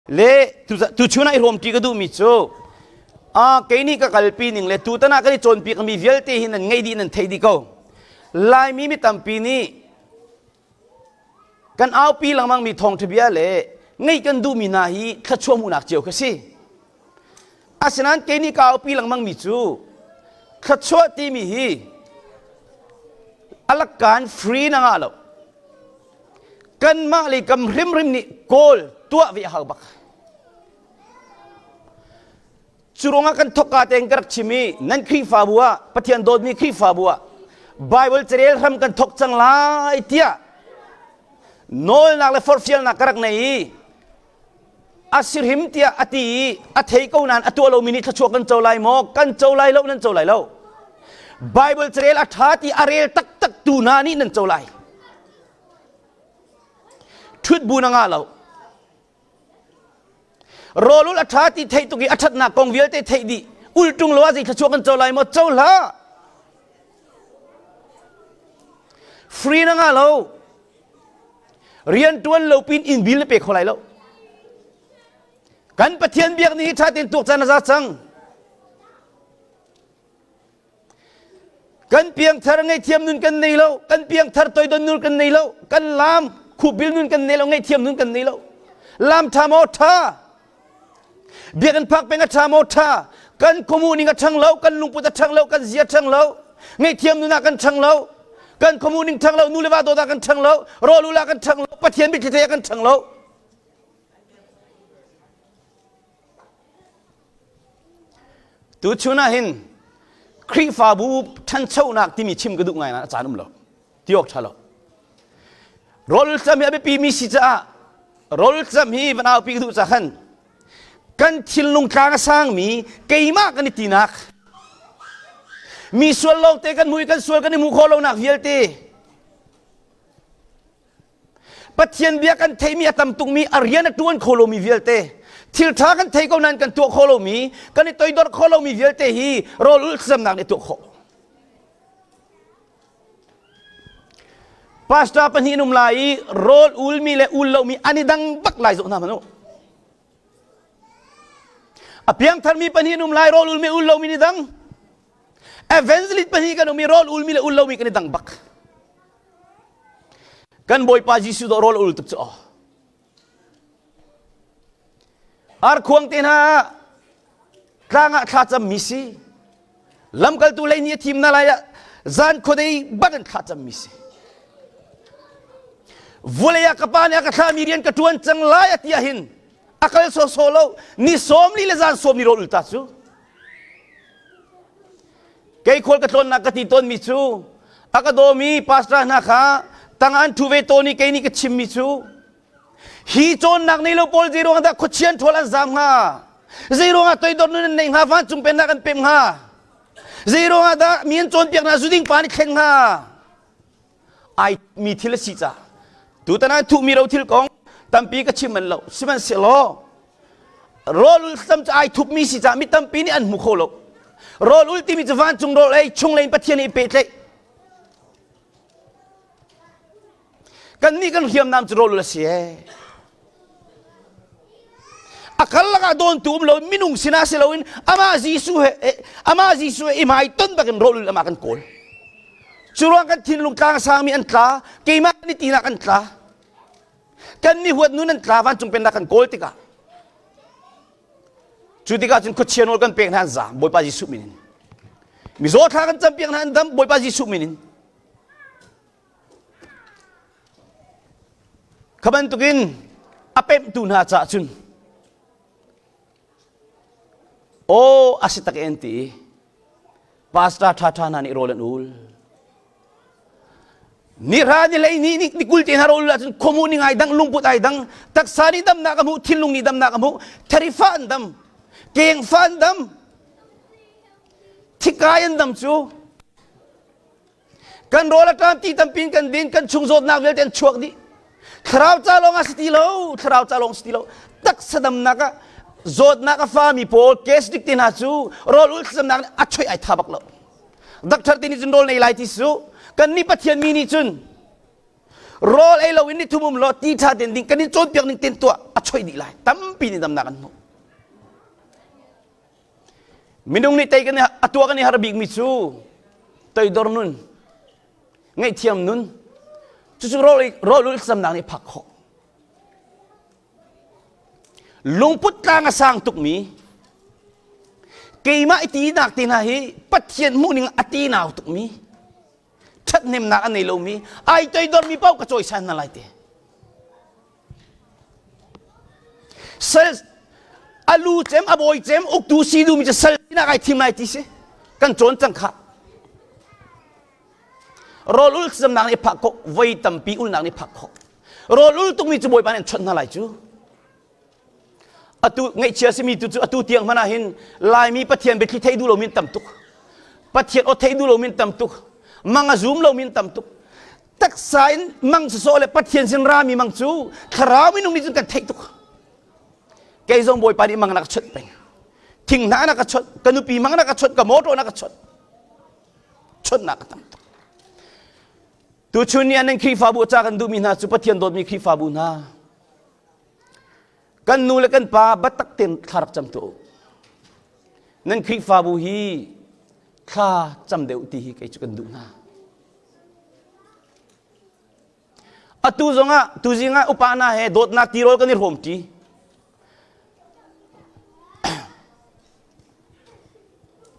Le tuchun ah i hrawmṭi ka duhmi cu kei nih ka kalpi ning le tutan ah kan i cawnpiakmi vialte hi nan ngeih dih nan theih dih ko. Laimi mi tampi nih kan aupi lengmangmi thawngṭha bia le ngeih kan duhmi hna hi thluachuah hmuhnak cio kha si. Asinain kei nih ka aupi lengmangmi cu thluachuah timi hi alakkaan free na ngah lo. Kanmah le kam hrimhrim nih kawl tuah ve a hau bak. Cu ruangah kan thokka tein ka rak chim i nan Khrihfabu ah Pathian dawtmi Khrihfabu ah Bible carel hram kan thok cang lai tiah nawlnak le forhfialnak ka rak nei i a si hrim tiah a ti i a thei ko nain a tuah lomi nih thluachuah kan co lai maw? Kan co lai lo, nan co lai lo. Bible carel a ṭha ti a rel taktak tu hna nih nan co lai. Ṭhut bu na ngah lo. Rawlul a ṭha ti theih tuk i a ṭhatnak kong vialte theih dih. Ul ṭung lo ah zei thluachuah kan co lai maw? Co hlah. Free na ngah lo. Rian ṭuan lo pin inn bil na pe kho lai lo. Kan Pathian biak ni hi ṭha tein tuak caan a za cang. Kan piangthar ngaihthiam nun kan nei lo. Kan piangthar toidon nun kan nei lo. Kan lam khupbil nun kan nei lo. Ngaihthiam nun kan nei lo. Lam ṭha maw ṭha? Biakinn phak peng a ṭha maw ṭha? Kan khuamu ning a ṭhang lo. Kan lungput a ṭhang lo. Kan zia ṭhang lo. Ngaihthiam nun ah kan ṭhang lo. Kan khuamu ning ṭhang lo. Nu le va dawt ah kan ṭhang lo. Rawl ul ah kan ṭhang lo. Pathian mitthli thei ah kan ṭhang lo. Tuchun ah hin Khrihfabu ṭhanchonak timi chim ka duh ngai nain a caan um lo. Ti awk ṭha lo. Rawl cam hi a biapi mi si caah rawl cam hi van aupi ka duh ca khan kan thinlung tlang a sangmi keimah kan i tinak mi sual lawngte kan hmu i kan sual kan i hmuh khawh lonak vialte Pathian bia kan theimi a tam tukmi a rian a ṭuan kho lomi vialte thil ṭha kan thei ko nain kan tuah kho lomi kan i toidor kho lomi vialte hi rawl ulh thlacamnak nih tuah khawh. Pastor pahnih an um lai i rawl ulmi le ul lomi an i dang bak lai zoh hna hmanh u. A piangtharmi pahnih an um lai rawl ulmi ul lomi ni dang. Evangelist pahnih kan um i rawl ulmi le ul lomi kan i dang bak. Kan Bawipa Jesuh dawh rawl a ul tuk cu aw. Arkhuang te hna tlang ah thlacam mi si. Lamkaltu lei nih a thim na lai ah zan khuadei bak in thlacam mi si. Vulei ah ka pa nih a ka thlami rian ka ṭuan cang lai a ti ahhin a kal sawsawh lo ni sawm li le zan sawm ni rawl ul ta cu. Kei khual ka tlawnnak ka ti tawnmi cu a ka dawmi pastor hna kha tang an ṭhu ve tawn i kei nih ka chimmi cu hi cawnnak nei lo pawl zei ruangah dah khuachian ṭhawl an zaam hnga? Zei ruangah toidor nun an neih hnga? Vancung pennak an pem hnga? Zei ruangah dah mi an cawnpiak hna zuding pa an i thlen hnga? Ai mi thil a si ca. Tutan ah thuhmi ro thil kong tampi ka chim man lo. Sihmanhsehlaw rawl ul tam cu ai thupmi si caah mi tampi nih an hmu kho lo. Rawl ul timi cu vancung rawl ei chung lei Pathian i pehtlaih. Kannih kan hriamnam cu rawl ul a si ee. A karlak ah dawntu um lo minung sinah si loin amah Jesuh he amah Jesuh he i hmai ton bakin rawl ul amah kan kawl. Cu ruang kan thinlung tlang sangmi an tla, keimah ni tinak an tla. Kan mi huat nun an tla vancung pennak kan kawl tikah. Cu tikah cun khuachia nawl kan pek hna an zaam Bawipa Jesuh min in. Mizaw thla kan campiak hna an dam Bawipa Jesuh min in. Kha bantukin a pemhtu hna caah cun aw a si tak en ti i pastor ṭhaṭha hna nih rawl an ul. Ni hra ni hlei ni ni kul te hna rawl ul ahcun khuamu ning ai dang lungput ai dang taksa nih damnak a hmuh thinlung nih damnak a hmuh tharifa an dam kengfa an dam thikai an dam cu Kan rawl a ṭam ti tampi in kan din, kan chung zawtnak vialte an chuak dih. Thlarau ca lawng ah si ti lo, thlarau ca lawng si ti lo. Taksa damnak ah zawtnak a fami pawl gastric te hna cu rawl ul thlacamnak nih a choih ai tha bak lo. Doctor te nih cun rawl nei lai ti su. Kan nih Pathian mi nih cun. Rawl ei lo in ni thum um law ti ṭha ten ding kan in cawnpiak ning ten tuah a choi dih lai. Tampi nih damnak an hmuh. Minung nih tei kan a tuah kan i har bikmi cu toidor nun, ngaihthiam nun, cucu rawl rawl ulh thlacamnak nih phak khawh. Lungput tlang a sang tukmi keimah i tinak te hna hi Pathian hmuhning a tinau tukmi ṭhathnemnak a nei lomi ai toidormi paoh ka cawisan hna lai te. Sal a lu cem a bawi cem uktu si duhmi cu sal sinak ai thim lai ti si kan cawn cang kha. Rawl ul thlacamnak nih phak khawh voi tampi ulnak nih phak khawh. Rawl ul tukmi cu Bawipa nih an chawnh hna lai cu. Atu ngaihchia simi tu cu atu tiang hmanh ah hin Laimi Pathian biathli thei duh lomi an tam tuk. Pathian aw thei duh lomi an tam tuk. Mang a zum lomi an tam tuk. Taksa in mang sawsawh le Pathian sin rami mang cu thlarau minung nih cun kan theih tuk. Kei zong Bawipa nih mang na ka chawnh peng. Thing hna na ka chawnh, ka nupi mang na ka chawnh, ka motor na ka chawnh. Chawnhnak a tam tuk. Tuchun ni ah nan Khrihfabu ca kan duhmi hna cu Pathian dawtmi Khrihfabu hna. Kan nu le kan pa biatak tein thla rak cam tuah u. Nan Khrihfabu hi thla cam deuh ti hi kei cu kan duh hna. Atu zongah tuzing ah upa hna he dawtnak tirawl kan i hrawmṭi.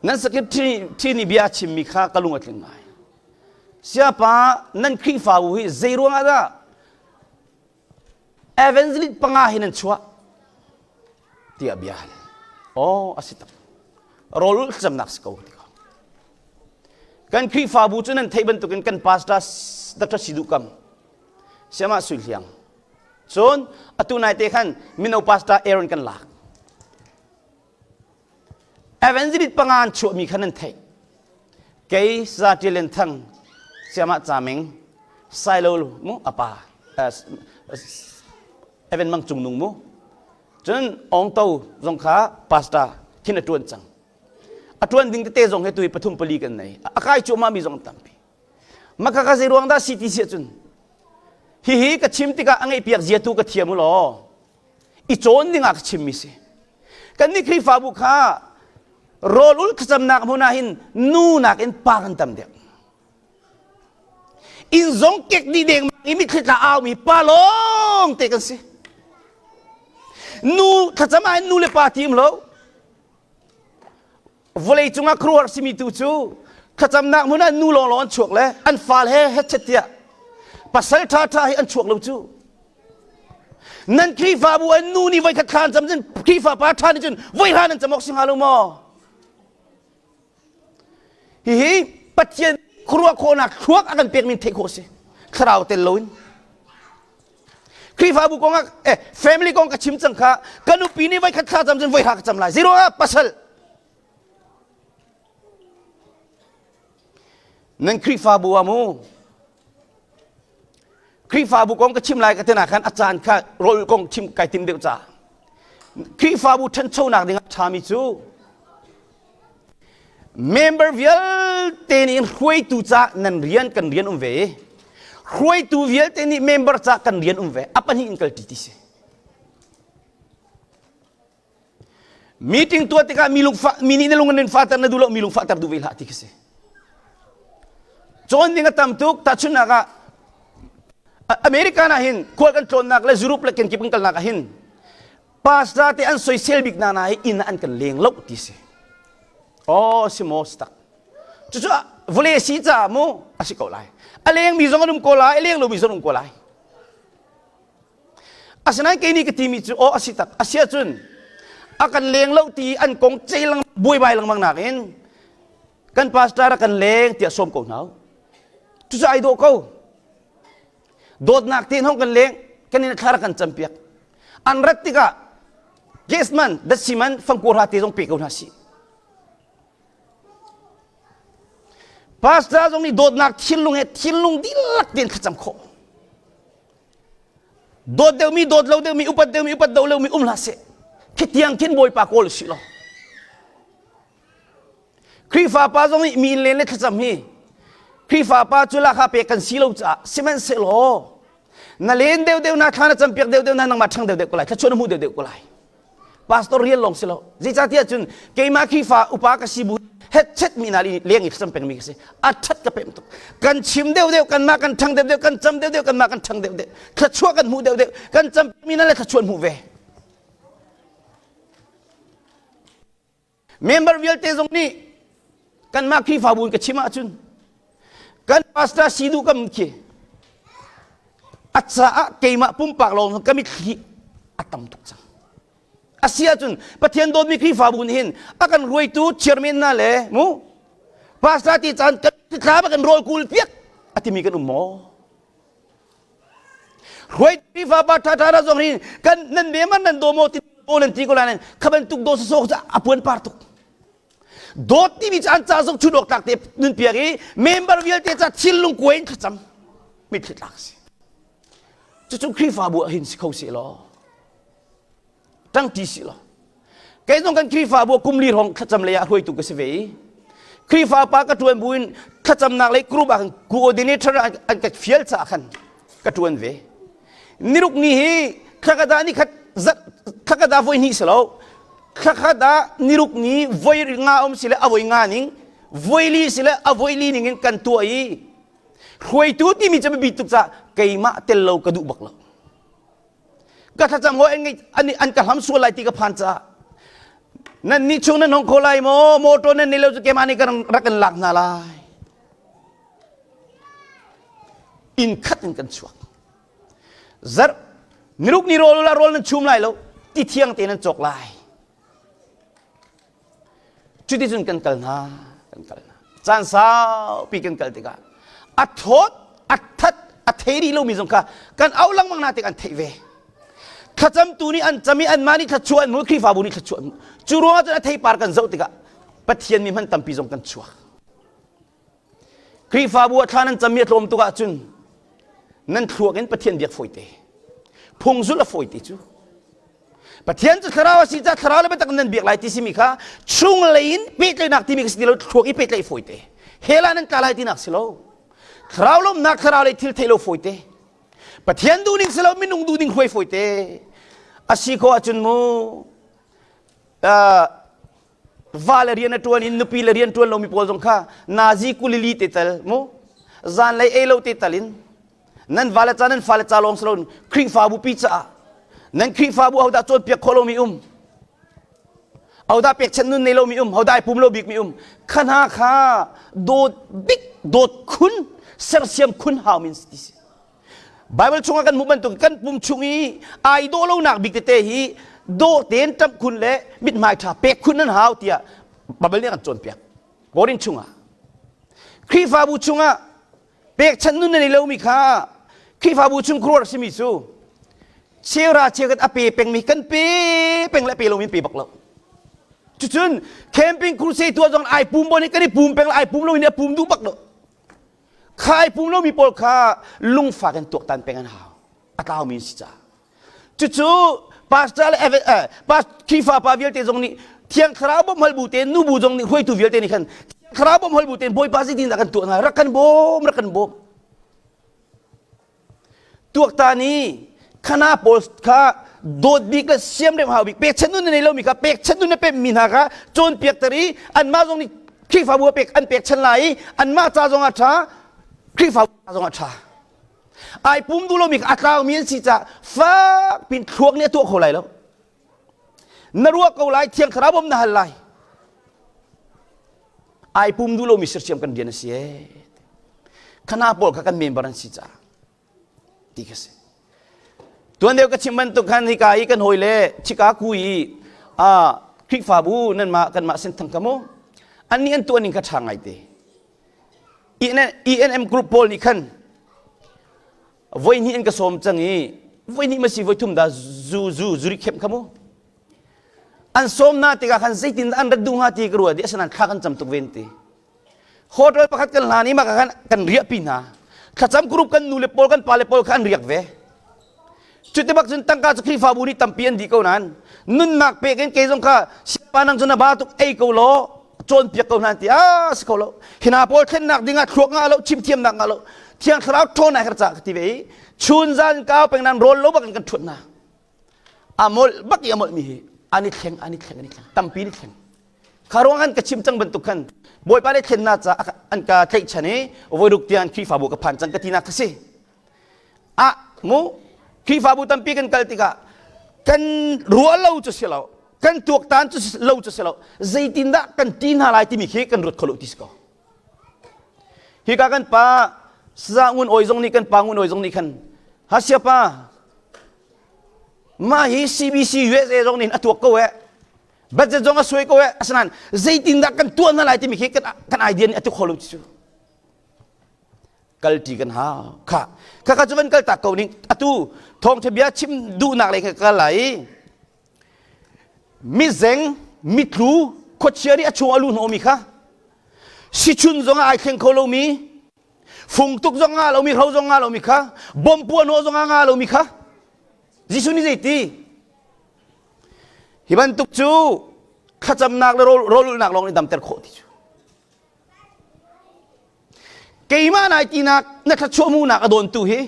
Nan secretary nih bia a chimmi kha ka lung a tling ngai. Siapa nan Khrihfabu hi zei ruangah dah Evangelist panga hin an chuah tiah bia hal. Aw a si tak. Rawl thlacamnak si ko ti ko. Kan Khrihfabu cu nan theih bantukin kan pastor Dr. Sidu Kam Siamah Sui Hliang cun atu nai te khan mino pastor Aaron kan lak. Evangelist panga an chuahmi kha nan theih. Kei Za Ṭial Lian Thang, Siamah Ca Ming, Sailo mu apa Evan Mang Cung Nung mu. Cun Ong To zong kha pastor khin a ṭuan cang. A ṭuan ding tete zong he tui pathum pali kan nei. A kai cuahmah mi zong tampi. Maka ka zei ruang dah si ti si ahcun hihi ka chim tikah a ngeihpiak zia tu ka thiam u law i cawn ding ah ka chimmi si. Kannih Khrihfabu kha rawl ul thlacamnak hmun ah hin nu nakin pa kan tam deuh. Inn zong kek dih deng i mitthli tla aumi pa lawng te kan si. Nu thlacam ah hin nu le pa ti um lo. Vawlei cungah khuaruahhar simi tu cu thlacamnak hmun ah nu lawnglawng an chuak le an fal he hetchet tiah pasal ṭhaṭha hi an chuak lo cu. Nan Khrihfabu an nu nih voikhat thla an cam cun Khrihfa pa ṭha nih cun voi hra nan cam awk si hnga lo maw? Hihi Pathian khuaruah khawhnak thluak a kan pekmi theih khawh si. Thlarau tel loin. Khrihfabu kong ah eh family kong ka chim cang kha ka nupi nih voikhat thla cam cun voi hra ka cam lai. Zero ah pasal. Nan Khrihfabu ah mu Khrihfabu kong ka chim lai ka tina khan a caan kha rawl kong chim kai tim deuh ca. Khrihfabu ṭhanchonak ding ah ṭhami cu member vialte nih hruaitu ca nan rian kan rian um ve i hruaitu vialte nih member ca kan rian um ve a pahnih in kalṭi ti si. Meeting tuah tikah mi lungfah mi nih na lung an fahter na duh lo mi lungfahter duh ve hlah ti khi si. Cawn ding a tam tuk tahchunhnak ah American ah hin khual kan tlawnnak le Europe le kenkip kan kalnak ah hin pastor te an soisel bik na na hi inn ah an kan leng lo ti si. Oh si maw si tak. Cucu vawlei si caah mu a si ko lai. A leng mi zong an um ko lai, a leng lomi zong an um ko lai. Asinain kei nih ka timi cu aw a si tak a si ahcun a kan leng lo ti an kong cei lang buaibai lengmang nakin kan pastor a kan leng tiah sawm ko hna u. Cucu ai dawh ko. Dawtnak tein hong kan leng kan in thla kan campiak. An rat tikah gas man datsi man fangkur ha te zong pe ko hna si. Pastor zong nih dawtnak thinlung he thinlung dihlak tein thlacam khawh. Dawt deuhmi, dawt lo deuhmi, upat deuhmi, upat do lomi um hlah seh. Khitiang khin Bawipa kawl si law. Khrihfa pa zong nih mi inn len le thlacam hi Khrihfa pa cu lakha pek kan si lo caah sihmanhsehlaw. Na len deuhdeuh na thla na campiak deuhdeuh na nangmah ṭhang deuhdeuh ko lai. Thluachuah na hmu deuhdeuh ko lai. Pastor rian lawng si lo. Zeicahtiah cun keimah Khrihfa upa ka si bu hetchet mi hna leng i thlacam pengmi ka si. A ṭhat ka pem tuk. Kan chim deuhdeuh kanmah kan ṭhang deuhdeuh kan cam deuhdeuh kanmah kan ṭhang deuhdeuh. Thluachuah kan hmuh deuhdeuh. Kan cam mi hna le thluachuah an hmuh ve. Member vialte zong nih kanmah Khrihfabu in ka chim ahcun kan pastor si duh kam khi a caah keimah pumpak lawng ka mitthli a tam tuk cang. A si ahcun Pathian dawtmi Khrihfabu nih hin a kan ruaitu chairman hna le mu pastor ti caan kan thla kan rawl kul piak a timi kan um maw? Hruai Khrihfa pa ṭha ṭha zong hin kan nan me man nan daw maw ti pawl an ti ko lai nan kha bantuk daw sawsawh cu a puan par tuk. Dawt timi cu an ca zong chun awk tlak te nun piak i member vialte ca thinlung kuai in thlacam mitthli tlak si. Cucu Khrihfabu ah hin si kho seh law ṭangṭi si law kei zong kan Khrihfabu kum li hrawng thlacam lei ah hruaitu ka si ve i Khrihfa pa ka ṭuan buin thlacamnak lei group ah coordinator an ka fial caah khan ka ṭuan ve. Niruk ni hi thlakhat ah nikhat thlakhat ah voi hnih si lo thlakhat ah niruk ni voi nga um si le a voi nga ning voi li si le a voi li ning in kan tuah i hruaitu timi cu biapi tuk caah keimah tel lo ka duh bak lo. Ka thlacam hawi an an, an ka hlam sual lai ti ka phan caah nan nih chung nan hong kho lai maw motor nan nei lo cu keimah nih kan rak in lak hna lai inn khat in kan chuak zarh niruk ni rawl la rawl nan chum lai lo ti thiang te nan cawk lai Cuticun kan kal hna, kan kal hna. Caan saupi kan kal tikah a thawt, a that, a thei rih lomi zong kha kan auh lengmang hna tik an theih ve. Thlacamtu nih an cam i anmah nih thluachuah an hmu, Khrihfabu nih thluachuah an hmu. Cu ruangah cun a theipar kan zoh tikah Pathian mi hmanh tampi zong kan chuak. Khrihfabu ah thla nan cammi a tlawm tuk ahcun nan thluak in Pathian biak fawite. Phung zulh a fawite cu. Pathian cu thlarau a si caah thlarau le biatak nan biak lai ti simi kha chunglei in pehtlaihnak timi kha si ti lo thluak i pehtlaih fawite. Hell ah nan tla lai tinak si lo. Thlarau lawmhnak thlarau lei thil theih lo fawite. Pathian duhning si lo minung duhning hruai fawite. A si khawh ahcun mu va le rian a ṭuan in nupi le rian ṭuan lomi pawl zong kha nazi kulili te tal mu zanlei ei lo te tal in nan va le ca nan fale ca lawng si loin Khrihfabu pi caah nan Khrihfabu hodah cawnpiak khawh lomi um hodah pekchanh nun nei lomi um hodah ai pum lo bikmi um kha hna kha dawt bik dawt khun sersiam khun hau min ti si Bible chungah kan hmuh bantuk kan pum chung i ai dawh lonak bik tete hi dawh tein ṭamh khun le mithmai ṭha pek khun nan hau tiah Bible nih a kan cawnpiak. Korin chungah Khrihfabu chungah pekchanh nun na nei lomi kha Khrihfabu chung khuaruahhar simi cu cheura cheukhat a pe pengmi kan pe peng le pe lomi pe bak lo. Cucun camping crusade tuah zong ai pum bon kan i pum peng le ai pum lomi nih a pum duh bak lo. Kha ai pum lomi pawl kha lungfak in tuaktan peng an hau. A tlaumi an si caah. Cucu pastor le Khrihfa pa vialte zong nih Thiang Thlarau bawmh hal bu tein nubu zong nih hruaitu vialte nih khan Thiang Thlarau bawmh hal bu tein Bawipa zeitin dah kan tuah hna rak kan bawm rak kan bawm Tuaktan i khana pawl kha dawt bik le siamrem hau bik pekchanh nun na nei lomi kha pekchanh nun na pemmi hna kha cawnpiakter i anmah zong nih Khrihfabu a pek an pekchanh lai i anmah ca zong ah ṭha Khrihfabu ca zong ah ṭha ai pum duh lomi kha a tlaumi an si caah fak pin thluak nih a tuah kho lai lo na ruah ko lai thiang thlarau bawm na hal lai ai pum duh lomi sersiam kan rian a si ee khana pawl kha kan member an si caah ti ka si tuan deuh ka chim bantuk khan hika i kan hawi le chika ku i a Khrihfabu nan mah kan mah sin thang ka mu an nih an tuan ning kha ṭha ngai te ENM group pawl nih khan voi hnih an ka sawm cang i voi hnih ma si voi thum dah zu zu zuri khem kha mu an sawm na tikah khan zeitin dah an rat duh hnga ti ka ruah di asinain thla kan cam tuk ven ti hotel pakhat kan hlan i mah khan kan riah pi hna thlacam group kan nu le pawl kan pa le pawl kha an riak ve cuti bak cun tangka cu Khrihfabu nih tampi an dih ko nain nunnak pek in kei zong kha siapa nang cu na ba tuk ei ko law cawnpiak ko hna ti a si kho lo hina pawl thlennak dingah thluak ngah lo chimthiamnak ngah lo. Thiang Thlarau ṭhawn ai her ca ka ti ve i chun zan kau peng nan rawl lo bak in kan ṭhuat hna. A molh bak i a molh mi hi an i thleng an i thleng an i thleng tampi an i thleng. Kha ruang an ka chim cang bantuk khan Bawipa nih thlennak ca an ka tlaihchan i voiruk tiang Khrihfabu ka phan cang ka tinak ka si. Ah mu Khrihfabu tampi kan kal tikah kan ruah lo cu si lo kan tuaktan cu lo cu si lo zeitindah kan ti hna lai timi khi kan ruat kho lo ti si ko. Hika kan pa Saza Ngun Awi zong nih kan pa Ngun Awi zong nih khan Hasia pa mah hi CBC USA zong nih a tuak ko eh budget zong a suai ko eh asinain zeitindah kan tuah hna lai timi khi kan, kan idea nih a tu kho lo ti cu kalti kan hau kha kha kha cu van kal tak ko ning atu thawngtha bia chim duhnak lei kha ka kal lai mizeng mitlu khuachia nih a chung a lu hnawhmi kha sichun zong ah ai thleng kho lomi fungtuk zong nga lomi hro zong nga lomi kha bom puah hnawh zong nga lomi kha Jesuh nih zeiti hi bantuk cu thlacamnak le rawlulhnak lawng nih damter khawh ti cu keimah nai tinak na thluachuah munak a dawntu hi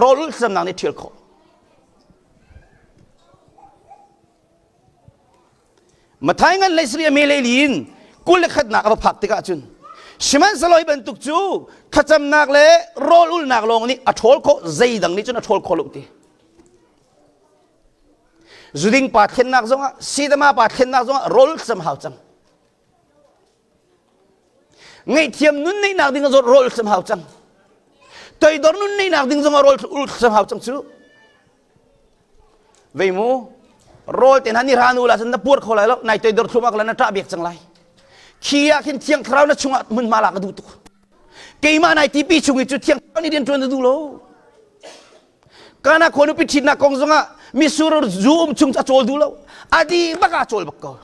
rawlulh thlacamnak nih ṭhial khawh Mathai ngan lei sari a me lei in kul le khatnak a va phak tikah cun sihmanhsehlaw hi bantuk cu thlacamnak le rawl ulnak lawng nih a ṭhawl khawh zeidang nih cun a ṭhawl khawh lo ti zuding pa thlennak zongah sidama pa thlennak zongah rawl thlacam hau cang ngaihthiam nun neihnak ding ah rawl thlacam hau cang toidor nun neihnak ding zongah rawl thlacam hau cang cu Vei mu, rawl te hna ni ra nu la cun na puar kho lai lo, nai toidor thlumak la na ṭah bek cang lai. Khi ah khin thiang thlarau na chungah hmunhma lak a duh tuk. Keimah nai tipi chung i cu thiang thlarau nih rian ṭuan a duh lo. Kana khua nupi ṭhitnak kong zongah misur zu um chung a cawl duh lo. A di bak ah cawl bak ko.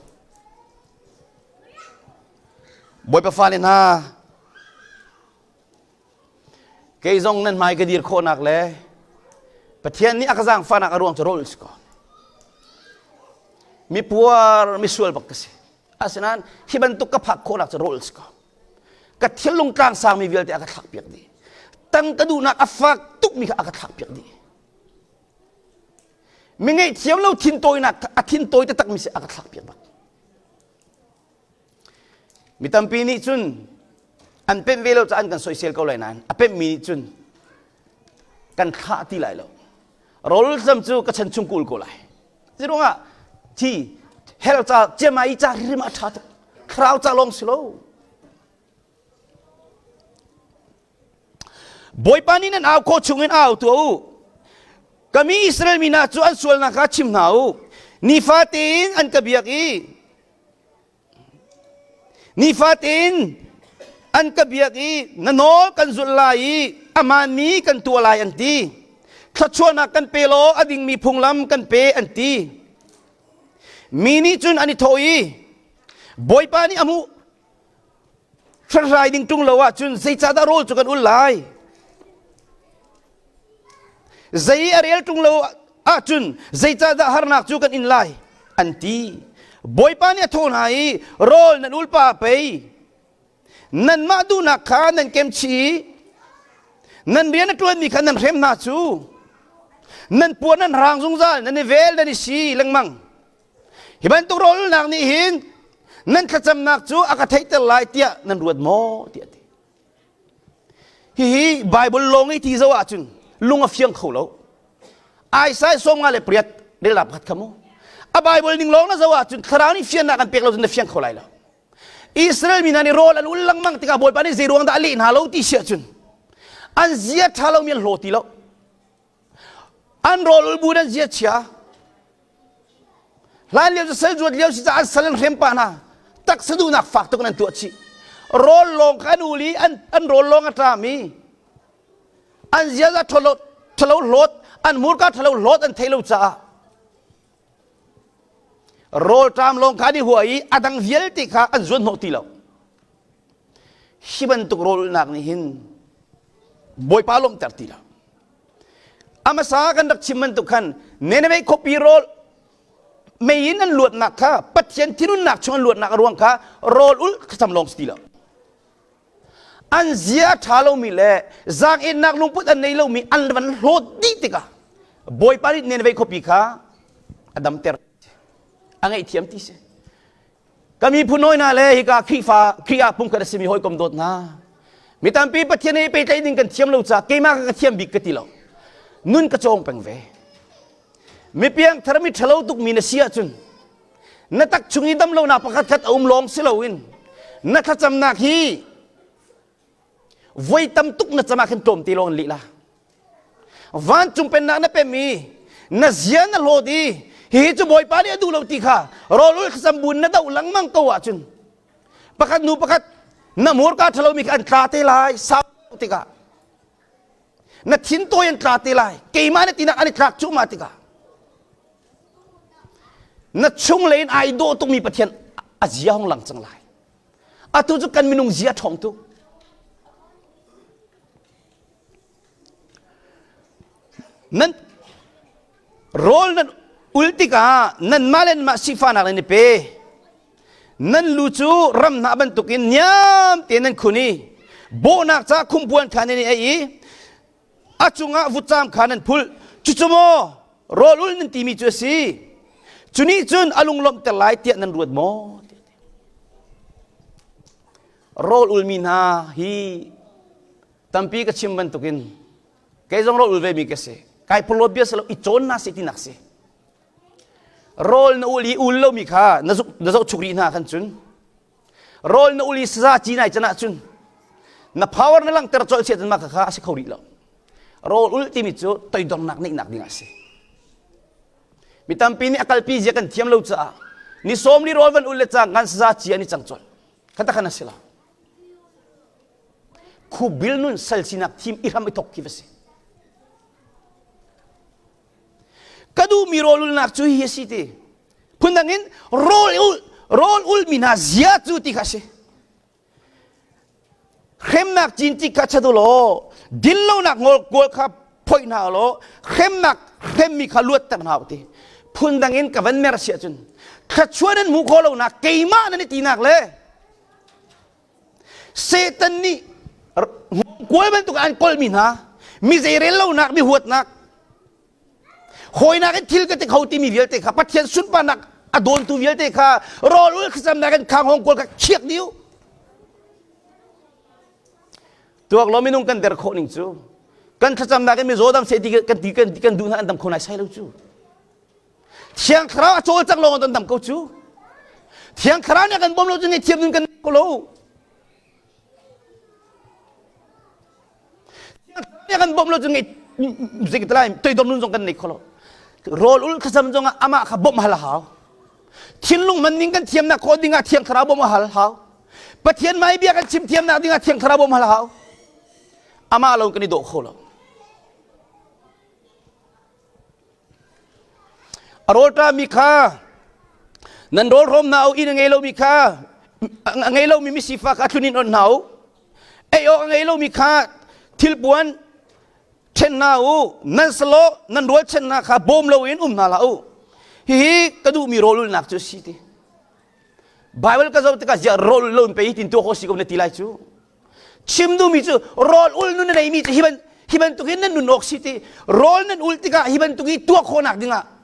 Bawipa fale hna, Kei zong nan hmai ka dir khawhnak le Pathian nih a ka zaangfahnak a ruang cu rawl si ko. Mipuar misual bak ka si. Asinain hi bantuk ka phak khawhnak cu rawl si ko. Ka thinlung tlang sangmi vialte a ka thlak piak dih. Tang ka duhnak a fak tukmi kha a ka thlak piak dih. Mi ngaihthiam lo thintawinak a thintawi taktakmi si a ka thlak piak bak. Mi tampi nih cun an pemh ve lo caah an kan soisel ko lai nain a pemhmi nih cun kan thlah ti lai lo. Rawlzam cu ka chan chung kul ko lai. Ziruangah thi hell ca ciamai ca hrim a ṭha tuk. Thlarau ca lawng si lo. Bawipa nih nan au khawh chungin au tuah u. Ka mi Israel mi hna cu an sualnak kha chim hna u. Nifate in an ka biak i nifatin an ka biak i na nawl kan zulh lai i a hmaanmi kan tuah lai an ti. Thluachuahnak kan pe law a dingmi phunglam kan pe an ti. Mi nih cun an i thawh i Bawipa nih a hmuh hranhrai ding ṭung lo ahcun zeicahdah rawl cu kan ul lai? Zei a rel ṭung lo ahcun zeicahdah harnak cu kan in lai? An ti. Bawipa nih a thawh hna i rawl nan ulpa pei nanmah duhnak kha nan kemchih i nan rian a ṭuanmi kha nan hrem hna cu nan puan nan rang zungzal nan i vel nan i si lengmang Hi bantuk rawlnak nih hin nan thlacamnak cu a ka theihter lai tiah nan ruat maw tiah a ti. Hihi Bible lawng i ti zo ahcun lung a fiang kho lo. Isaiah 58 relnak pakhat kha mu. A Bible ning lawng na zo ahcun thlarau nih fiannak an pek lo cun na fiang kho lai lo. Israel mi hna nih rawl an ul lengmang tikah Bawipa nih zei ruang dah a leh hna lo ti si ahcun an zia ṭha lomi an hlaw ti lo. An rawl ul bu an zia chia. Hlan lio cu sal zuat lio si caah an sal an hrem pah hna. Taksa duhnak fak tuk in an tuah chih. Rawl lawng kha an ul i an, an rawl lawng a ṭam i an ziaza ṭhalo ṭhalo hlawt an hmurka ṭhalo hlawt an theih lo caah rawl ṭam lawng kha an i hua i a dang vialte kha an zuan hnawh ti lo. Hi bantuk rawl ulhnak nih hin Bawipa lawmhter ti lo. A hmasa kan rak chim bantuk khan Nineveh khuapi rawl mei in an luatnak kha Pathian thinunnak chung an luatnak a ruang kha rawl ulh thlacam lawng si ti lo. An zia ṭha lomi le zaang-ennak lungput an nei lomi an van hlawt dih tikah Bawipa nih Nineveh khuapi kha a damter. A ngaihthiam ti si. Ka miphun hawi hna le hika Khrihfa Khrih ah pumkhat a simi hawikom dawt hna. Mi tampi Pathian he pehtlaih ding kan thiam lo caah keimah ka thiam bik ka ti lo. Nun ka cawng peng ve. Mi piangthar mi ṭhalo tukmi na si ahcun na tak chung i damlonak pakhat khat a um lawng si loin na thlacamnak hi voi tam tuk na cam ah khin tlawmte lawng in leh la. Vancung pennak na pem i na zia na hlawt i hihi cu Bawipa nih a duh lo ti kha rawlul thlacam buin na doh lengmang ko ahcun pakhat nu pakhat na hmurka ṭhalomi kha an tla te lai sau tikah na thintawi an tla te lai keimah na tinak an i tlak cuahmah tikah na chunglei in ai dawh tukmi Pathian a zia hong lang cang lai atu cu kan minung zia ṭhawng tuk Nan rawl nan ul tikah nanmah le nanmah sifahnak nan i pe. Nan lu cu ram hna bantukin niam tein nan khun i bawhnak ca khumpuan kha nan i ei i a cungah vutcaam kha nan phulh. Cucu maw rawl ul nan timi cu a si? Cu nih cun a lunglawmhter lai tiah nan ruat maw? Rawl ulmi hna hi Tampi ka chim bantukin kei zong rawl ul vemi ka si. Kai phurlawt bia si lo i cawn na si tinak si. Rawl na ul i ul lomi kha na zuk na zohchuk rih hna khan cun rawl na ul i saza ci nai can ahcun na power na langhter colh chiat mah kha a si kho rih lo. Rawl ul timi cu toidornak neihnak ding a si. Mi tampi nih a kalpi zia kan thiam lo caah ni sawm li rawl van ul le cang kan saza ci an i cang colh. Kha khan a si lo. Khubil nun sal sinak thim i hram i thok khi va si. Ka duhmi rawlulnak cu hi a si ti. Phundang in rawl ul rawl ulmi hna zia cu ti kha a si. Hremnak cin ti kha chat u law dinlonak ngol kawl kha phoih hna u law hremnak hremmi kha luatter hna u ti. Phundang in ka van mer si ahcun thluachuah nan hmuh khawh lonak keimah nan i tinak le Satan nih kual bantuk an kolmi hna mi zeirel lonak mi huatnak hawinak in thil ka ti kho timi vialte kha Pathian sunparnak a dawntu vialte kha rawl ul thlacamnak in khang hong kawl kha khiak diu tuak lo minung kan der khawh ning cu kan thlacamnak in mizaw dam seh ti kan ti kan kan duh hna an dam kho nai sai lo cu Thiang Thlarau a cawlcang lawng an dam ko cu. Thiang Thlarau nih a kan bawm lo cu ngaihthiam nun kan ko lo. Thiang Thlarau nih a kan bawm lo cu ngei zei lai toidor nun zong kan nei kho lo. Rawl ul thlacam zong ah amah kha bawmh hal a hau. Thinlung man ning kan thiamnak khawh ding ah Thiang Thlarau bawmh a hal hau. Pathian mai bia kan chim thiamnak ding ah Thiang Thlarau bawmh hal a hau. Amah lo kan i dawh kho lo. A rawlṭami kha nan rawl hrawm hna u, inn a ngei lomi kha a ngei lomi misifak kha tlun in on hna u. Ei awk a ngei lomi kha thilpuan ṭhen hna u, nan salawh nan rualchan hna kha bawm loin um hna hlah u. Hihi ka duhmi rawl ulnak cu a si ti. Bible ka zoh tikah ziah rawl ul lo in pei tin tuah khawh si ko na ti lai cu. Chim duhmi cu rawl ul nun na neimi cu hi ban hi bantuk in nan nun awk si ti rawl nan ul tikah hi bantuk i tuah khawhnak dingah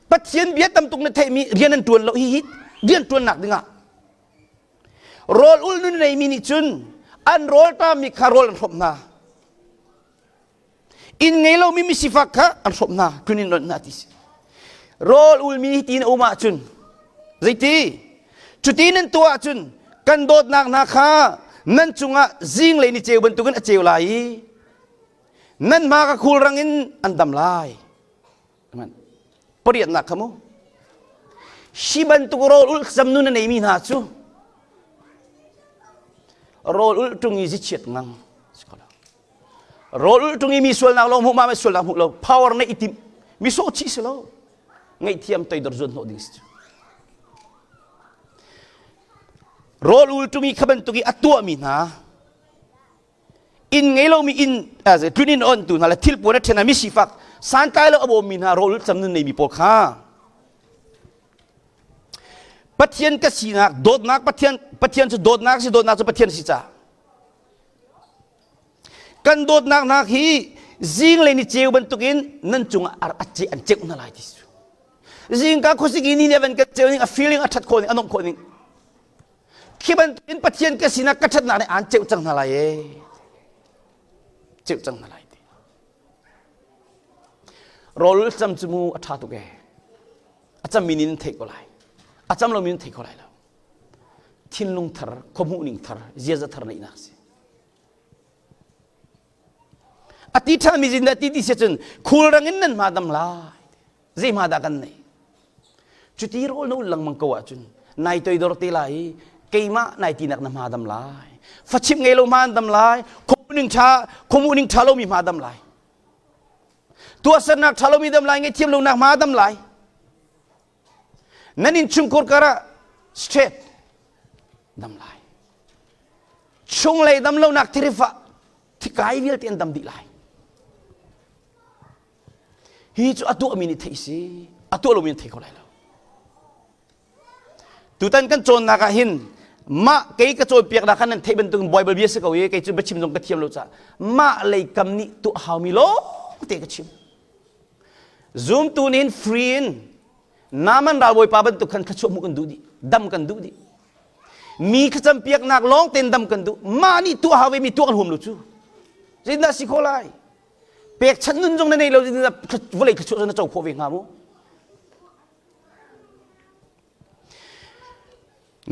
Pathian bia tam tuk na theihmi rian an ṭuan lo hi hi rian ṭuannak dingah rawl ul nun neimi nih cun an rawl ṭammi kha rawl an hrawmh hna Inn ngei lomi misifak kha an hrawmh hna, tlun in ronh hna ti si. Rawl ulmi hi ti na um ahcun zeiti? Cuti nan tuah ahcun kan dawtnak hna kha nan cungah zinglei ni ceu bantukin a ceu lai i nan hma ka khulrang in an dam lai. Pariatnak kha mu. Hi bantuk rawl ulh zam nun a neimi hna cu rawl ulh ṭung i zichiat ngang. Rawl ulh ṭung i mi sualnak lawng hmuh ma sualnak hmuh lo power neih i timh mi sawh chih si lo ngaihthiam toidor zuan hnawh ding si cu rawl ul ṭung i kha bantuk i a tuahmi hna inn ngei lomi inn tlun inn ontu hna le thilpuan a ṭhen mi sifak santlai lo a bawmmi hna rawl ul cam nun neimi pawl kha. Pathian ka sinak dawtnak Pathian Pathian cu dawtnak si dawtnak cu Pathian si ca. Kan dawtnak nak hi zinglei ni ceu bantukin nan cungah a ce an ceuh hna lai ti su. Zingka khuasik i ni nih van kan ceu ning a feeling a ṭhat khawh ning a nomh khawh ning. Khi bantukin Pathian ka sinak ka ṭhatnak nih aan ceuh cang hna lai ee. Ceuh cang hna lai ti. Rawl cam cu mu a ṭha tuk ee. A cammi nih nan theih ko lai. A cam lomi nan thei kho lai lo. Thinlung thar, khuahmuh ning thar, ziaza thar neihnak si. A ti ṭhami zin dah ti ti si cun khulrang in nan hma dam lai. Zei hma dah kan neih? Cuti rawl na ul lengmang ko ahcun nai toidor te lai i keimah nai tinak na hma dam lai. Fachimh ngei lo hma an dam lai. Khuamuh ning ṭha, khuamuh ning ṭha lomi hma dam lai. Tuahsernak ṭha lomi dam lai, ngaihthiam lonak hma dam lai. Nan innchungkhar karah straight dam lai. Chunglei dam lonak thirifah thikai vialte an dam dih lai. Hi cu a tuahmi nih theih si, a tuah lomi nih thei kho lai lo. Tutan kan cawnnak ah hin mah kei ka cawnpiaknak khan nan theih bantuk Bible bia si ko i kei cu biachim zong ka thiam lo caah mah lei kam nih tuah haumi lawng te ka chim. Zumtu nih free in Naaman ralbawipa bantuk khan thluachuah hmuh kan duh dih, dam kan duh dih. Mi thlacam piaknak lawng tein dam kan duh. Mah nih tuah hau ve mi tuah kan huam lo cu. Zeitindah si khawh lai? Pekchanh nun zong na nei lo zeitindah vawlei thluachuah zong na co khawh ve hnga mu?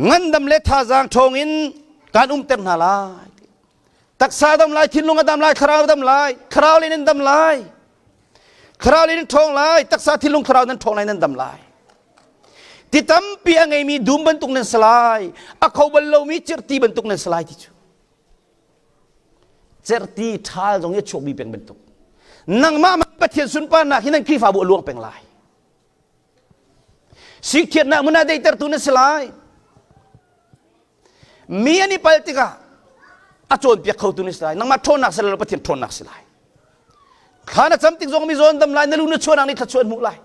Ngandam le thazaang ṭhawng in kaan umter hna lai. Taksa dam lai, thinlung a dam lai, thlarau a dam lai, thlarau le nan dam lai. Thlarau le nan ṭhawng lai, taksa thinlung thlarau nan ṭhawng lai nan dam lai. Ti tampi a ngeimi dum bantuk nan si lai, a kho bal lomi cirhti bantuk nan si lai ti cu. Cerhti ṭhal zong i a chuakmi peng bantuk. Nangmah Pathian sunparnak hi nan Khrihfabu a luang peng lai. Sikthiatnak hmun ah deitertu na si lai. Mi an i pal tikah a cawnpiak khotu na si lai. Nangmah ṭhawnnak si lo Pathian ṭhawnnak si lai. Thla na cam tik zong mi zawn dam lai, na lu na chuahnak nih thluachuah an hmuh lai.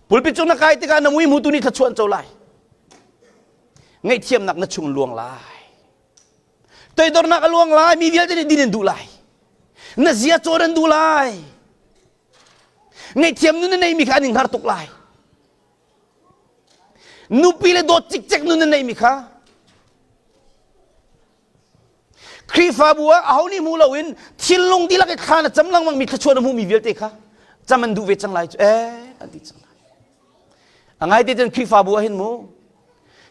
Pulpit cung na kai tikah na mui hmutu nih thluachuah an co lai. Ngaihthiamnak na chung luang lai. Toidornak a luang lai, mi vialte nih din an duh lai. Na zia cawn an duh lai. Ngaihthiam nun na neimi kha an in hngar tuk lai. Nupi le dawt cikcek nun na neimi kha Khrihfabu ah aho nih hmu loin thinlung dihlak i thla na cam lengmang mi thluachuah na hmuhmi vialte kha cam an duh ve cang lai cu eh an ti cang lai. A ngai te cun Khrihfabu ah hin mu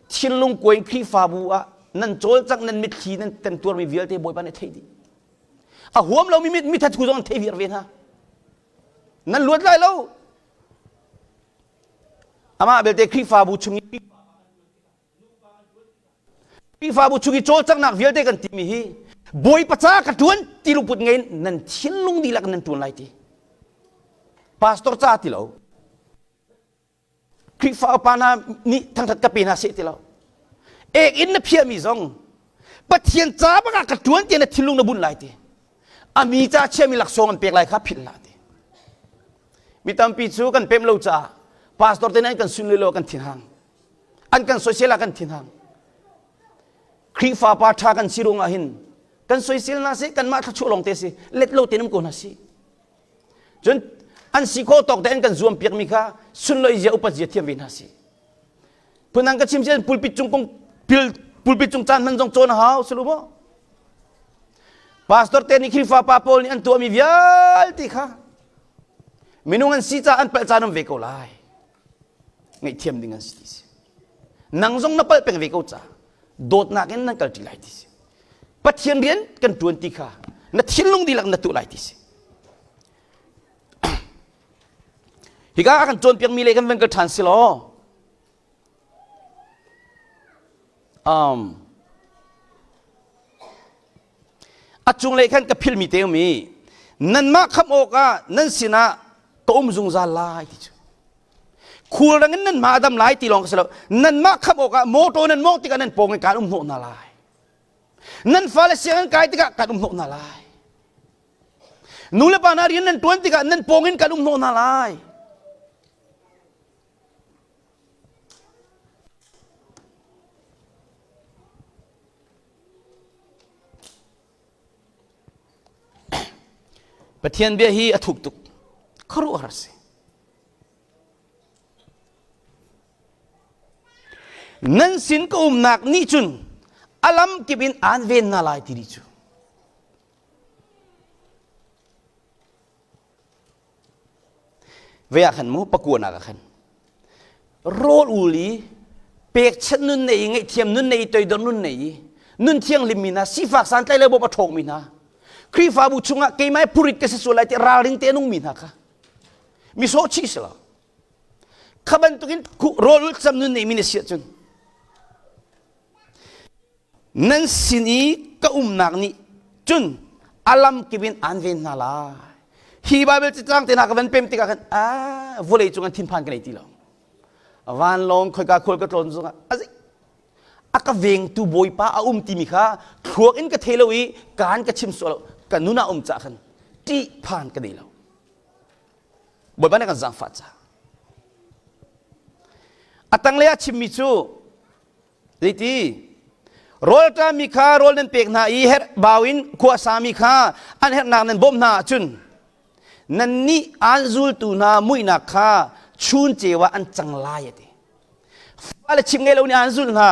thinlung kuain Khrihfabu ah nan cawlcangh nan mitthli nan temtuarmi vialte Bawipa nih a theih dih. A huam lomi mit mithathu zong an thei viar ve hna. Nan luat lai lo. Amah belte Khrihfabu chung i Khrihfabu chung i cawlcanghnak vialte kan timi hi Bawipa ca ka ṭuan ti lungput ngei in nan thinlung dihlak in nan ṭuan lai ti. Pastor ca ti lo. Khrihfa upa hna nih thangṭhat ka pe hna seh ti lo. Ek in na phiahmi zong Pathian ca bak ah ka ṭuan tiah na thinlung na bunh lai ti. A mi ca chiami laksawng an pek lai kha philh hlah ti. Mi tampi cu kan pem lo caah pastor te nih an kan sunlui lo kan thinhang. An kan soisel ah kan thinhang. Khrihfa pa ṭha kan si ruangah hin kan soisel hna sih kanmah thluachuah lawng te si let lo tein um ko hna sih. Cun an si khawh tawk te an kan zuam piakmi kha sunlawih zia upat zia thiam ve hna sih. Phundang ka chim sian pulpit cung kong pil pulpit cung caan hman zong cawn a hau si lu maw? Pastor te nih Khrihfa pa pawl nih an tuahmi vialte kha minung an si caah an palh caan um ve ko lai. Ngaihthiam ding an si ti si. Nang zong na palh peng ve ko ca dawtnak in nan kal ṭi lai ti si. Pathian rian kan ṭuan ti kha na thinlung dihlak na tuah lai ti si. Hika a kan cawnpiakmi le kan van kal ṭhan si law um, a cunglei khan ka philmi te um i nanmah khamh awkah nan sinah ka um zungzal lai ti cu khulrang in nanmah a dam lai ti lawng ka si lo nanmah khamh awkah motor nan mawngh tikah nan pawng in kaan um hnawh hna lai nan fale sianginn kai tikah kan um hnawh hna lai nu le pa hna rian nan ṭuan tikah nan pawng in kan um hnawh hna lai. Pathian bia hi a thuk tuk. Khuaruahhar si. Nan sin ka umnak nih cun a lam kip in aan ven hna lai ti cu. Ve ah khan mu pakuanak ah khan rawl ul i pekchanh nun nei i ngaihthiam nun nei i toidor nun nei i nun thianghlim mi hna sifak santlai le bawp a ṭhawng mi hna Khrihfabu chungah keimah purit ka si sual lai ti ralring te nung mi hna kha mi sawh chih si lo kha bantukin rawl ul cam nun nei mi na si ahcun Nan sin i ka umnak nih cun a lamkip in aan ven hna lai. Hi Baibal cacang te hna ka van pem tikah khan ah vawlei cung an thinphan ka nei ti lo. Vanlawng khoika khual ka tlawn zongah azik a ka vengtu Bawipa a um timi kha thluak in ka thei lo i kaan ka chim sual lo ka nun ah um cah khan ṭih phan ka nei lo. Bawipa nih kan zaangfah ca. A tanglei ah chimmi cu Zeiti? Rawlṭami kha rawl nan pek hna i herh bau in khua sami kha an herhnak nan bawmh hna ahcun nannih aan zultu hna muihnak kha chun ceu ah an cang lai a ti. Fale chim ngei lo nih aan zulh hna.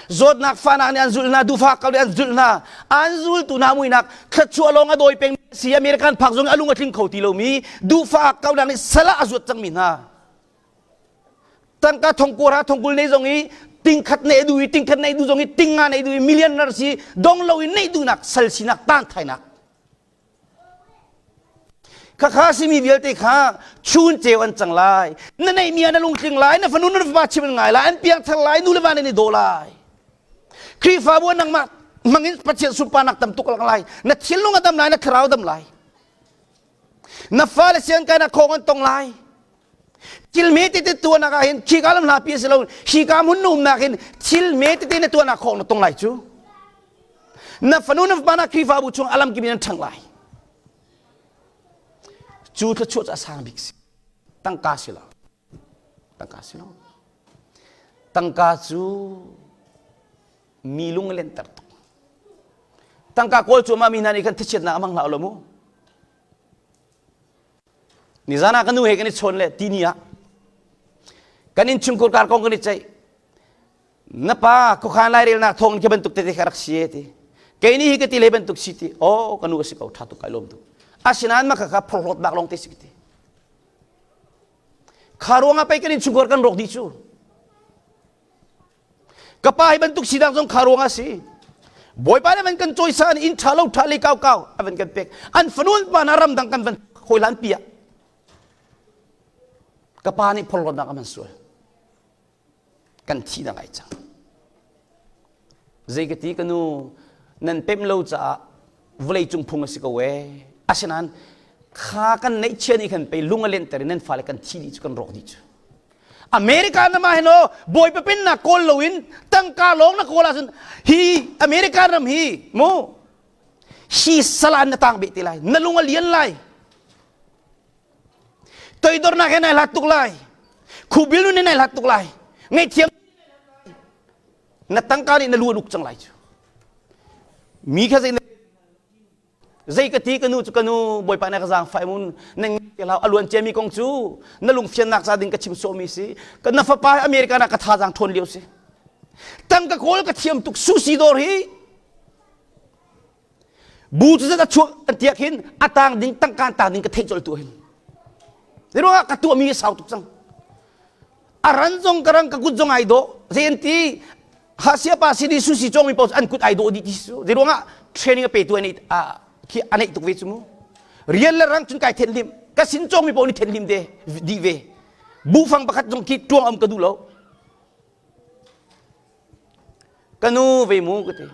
Zawtnak fahnak nih an zulh hna, duhfak ko nih an zulh hna. Aan zultu hna muihnak thluachuah lawng a dawi peng si American phak zong a lung a tling kho ti lomi duhfak kaunak nih salah a zuat cangmi hna. Tangka thongkua ra thongkul nei zong i tingkhat nei du i tingkhat nei du zong i tinga nei du i millionaire si dong lo i nei dunak sal sinak tan thainak khakha simi vialte kha chun ceu an cang lai na nei mi ah na lungtling lai na fanu na fapa chim an ngai lai an piang thar lai nu le va nan i daw lai Khrihfabu nangmah hmangin Pathian sunparnak tam tuk lang lai na thinlung a dam lai na thlarau dam lai na fale sian kai na khong an tong lai Thil me tete tuahnak ah hin khika lam hla pi a si lo hika hmun na umnak hin thil me tete na tuahnak khawh na tong lai cu na fanu na fapa na Khrihfabu chung alam kim in an ṭhang lai cu thluachuah cu a sang bik si tangka si lo tangka si lo tangka cu mi lung a lenter tuk tangka kawl cuahmah mi hna nih khan thachiatnak a hmang hlah lo mu Nizan ah ka nu he kan i chawn le tini ah kan innchungkhur kar kong kan i ceih. Na pa khuakhan lairelnak thawng in khi bantuk tete kha rak si e ti. Kei nih hi ka ti le bantuk si ti. Oh ka nu a si ko tha tuk kai lawm tuk. Asinain mah kha phorhlawt bak lawng te si ti. Kha ruangah pei kan innchungkhur kan rawk dih cu. Ka pa hi bantuk sinak zong kha ruang ah si. Bawipa nih van kan cawisan inn ṭha lo ṭha le kau kau a van kan pek. An fanu an pa hna ramdang kan van hawilan pi ah. Ka pa nih phorhlawtnak a man sual. Kan thi na ngai cang. Zei ka ti ka nu nan pem lo caah vawlei cung phung a si ko ee. Asinain kha kan neihchia nih khan pei lung a lenter i nan fale kan thi dih cu kan rawk dih cu. America na mah hin aw bawipa pennak kawl loin tangka lawng na kawl ahcun hi America ram hi mu hi salan na tang beh te lai na lung a lian lai toidornak he nai hlat tuk lai khubil nun he nai hlat tuk lai ngaihthiam na tangka nih na lu an uk cang lai cu mi kha zei Zei ka ti ka nu cu ka nu Bawipa nih ka zaangfah mun nan te hlau a luan ciami kong cu na lungfiannak ca ding ka chim sawhmi si ka na fapa America na ka thazaang ṭhawn lio si tangka kawl ka thiam tuk sushi dawr hi bu cu zat a chuak an tiak hin a tang ding tangka an tang ding ka theih colh tu hin ruangah ka tuahmi a sau tuk cang a ran zong ka rang ka kut zong ai dawh zei an ti Hasia pa sini sushi cawngmi paoh an kut ai dawh dih ti su zei ruangah training a petu an khi a neih tuk ve cu mu rian le rang cun kai then lim ka sin cawngmi paoh nih then lim de dih ve buhfang pakhat zong khi tuang am ka duh lo ka nu ve mu ka ti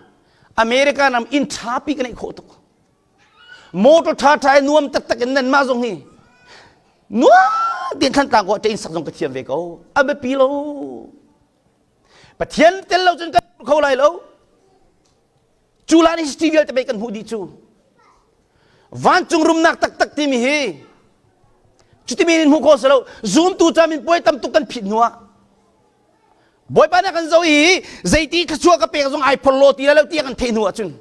America ram inn ṭha pi ka neih khawh tuk motor ṭha ṭha i nuam taktak in nan mah zong hi nuam tein thlantlang ko ṭe sak zong ka thiam ve ko a biapi lo Pathian tel lo cun kan kho lai lo. Cu lan history vialte pei kan hmuh dih cu. Vancung rumnak taktak timi hi cuti men in hmuh khawh si lo. Zumtu ca min puai tam tuk kan phit hnu ah Bawipa nih kan zo i zeiti thluachuah ka pek zong ai phor lo ti lo ti kan theih hnu ahcun.